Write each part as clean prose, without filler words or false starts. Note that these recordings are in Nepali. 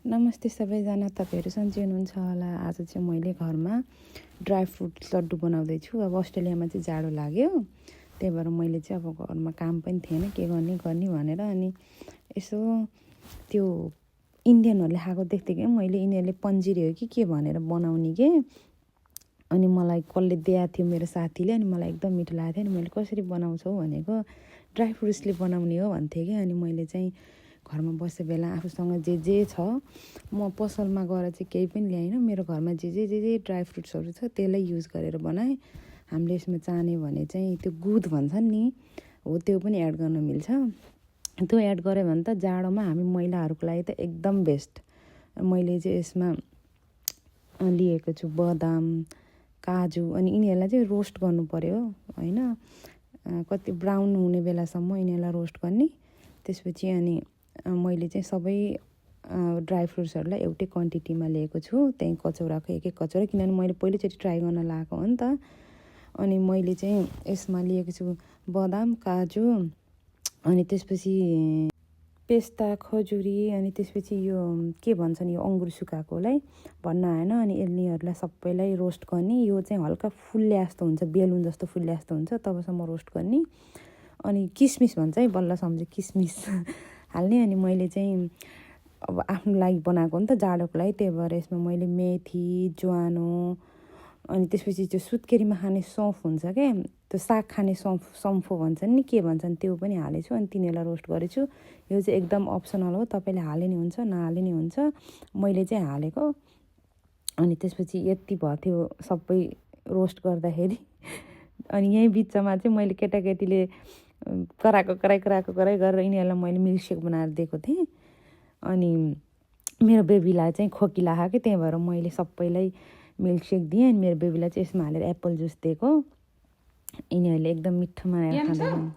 नमस्ते सबैजना, तपाईँहरू सन्चै हुनुहुन्छ होला। आज चाहिँ मैले घरमा ड्राई फ्रुट लड्डु बनाउँदैछु। अब अस्ट्रेलियामा चाहिँ जाडो लाग्यो, त्यही भएर मैले चाहिँ अब घरमा काम पनि थिएन, के गर्ने भनेर अनि यसो त्यो इन्डियनहरूले खाएको देख्थेँ मैले, यिनीहरूले पन्जिरी हो कि के भनेर बनाउने के। अनि मलाई कसले दिएको थियो मेरो साथीले, अनि मलाई एकदम मिठो लागेको थियो। अनि मैले कसरी बनाउँछौ भनेको, ड्राई फ्रुट्सले बनाउने हो भन्थेँ कि। अनि मैले चाहिँ घरमा बसे बेला आफूसँग जे छ, म पसलमा गएर चाहिँ केही पनि ल्याइनँ। मेरो घरमा जे ड्राई फ्रुट्सहरू छ त्यसलाई युज गरेर बनाएँ। हामीले यसमा चाह्यो भने चाहिँ त्यो गुद भन्छन् नि, हो त्यो पनि एड गर्न मिल्छ। त्यो एड गऱ्यो भने त जाडोमा हामी महिलाहरूको लागि त एकदम बेस्ट। मैले चाहिँ यसमा लिएको छु बदाम, काजु, अनि यिनीहरूलाई चाहिँ रोस्ट गर्नु पर्यो होइन, कति ब्राउन हुने बेलासम्म यिनीहरूलाई रोस्ट गर्ने। त्यसपछि अनि मैले चाहिँ सबै ड्राई फ्रुट्सहरूलाई एउटै क्वान्टिटीमा लिएको छु, त्यहीँ कचौराको एक कचौरा, किनभने मैले पहिलोचोटि ट्राई गर्न लगाएको हो नि त। अनि मैले चाहिँ यसमा लिएको छु बदाम, काजु, अनि त्यसपछि पेस्ता, खजुरी, अनि त्यसपछि यो के भन्छन् यो अङ्गुर सुकाएकोलाई भन्न आएन। अनि यिनीहरूलाई सबैलाई रोस्ट गर्ने। यो चाहिँ हल्का फुल्ले जस्तो हुन्छ, बेलुन जस्तो फुल्ले जस्तो हुन्छ, तबसम्म रोस्ट गर्ने। अनि किसमिस भन्छ है, बल्ल सम्झेँ, किसमिस हाल्ने। अनि मैले चाहिँ अब आफ्नो लागि बनाएको हो नि त जाडोको लागि, त्यही भएर यसमा मैले मेथी, ज्वानो, अनि त्यसपछि त्यो सुत्केरीमा खाने सौँफ हुन्छ क्या, त्यो साग खाने सम्फो भन्छन् नि, के भन्छन्, त्यो पनि हालेछु। अनि तिनीहरूलाई रोस्ट गरेछु। यो चाहिँ एकदम अप्सनल हो, तपाईँले हाले नि हुन्छ, नहाले नि हुन्छ, मैले चाहिँ हालेको। अनि त्यसपछि यति भयो थियो सबै रोस्ट गर्दाखेरि। अनि यहीँ बिचमा चाहिँ मैले केटाकेटीले कराई गरेर यिनीहरूलाई मैले मिल्कसेक बनाएर दिएको थिएँ। अनि मेरो बेबीलाई चाहिँ खोकी लाग्यो कि, त्यही भएर मैले सबैलाई मिल्कसेक दिएँ। अनि मेरो बेबीलाई चाहिँ यसमा हालेर एप्पल जुस दिएको। यिनीहरूले एकदम मिठो मानेर खाँदैछन्।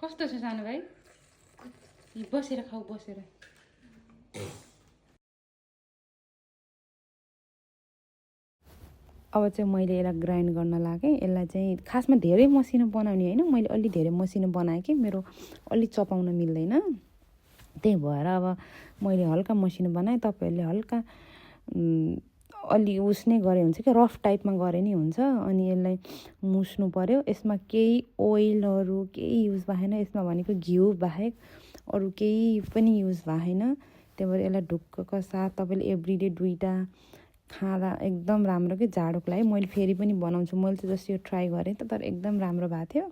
कस्तो छ सानो भाइ? बसेर खाऊ, बसेर। अब चाहिँ मैले यसलाई ग्राइन्ड गर्न लागेँ। यसलाई चाहिँ खासमा धेरै मसिनो बनाउने होइन, मैले अलि धेरै मसिनो बनाएँ कि मेरो अलि चपाउन मिल्दैन, त्यही भएर अब मैले हल्का मसिनो बनाएँ। तपाईँहरूले हल्का अलि उसनै गरे हुन्छ कि, रफ टाइपमा गरे नि हुन्छ। अनि यसलाई मुस्नु पर्यो। यसमा केही ओइलहरू केही युज भएन, यसमा भनेको घिउ बाहेक अरू केही पनि युज भएन। त्यही भएर यसलाई ढुक्कको साथ तपाईँले एभ्रिडे 2टा खाँदा एकदम राम्रो कि जाडोको लागि। मैले फेरि पनि बनाउँछु, मैले चाहिँ जस्तो यो ट्राई गरेँ त, तर एकदम राम्रो भएको थियो।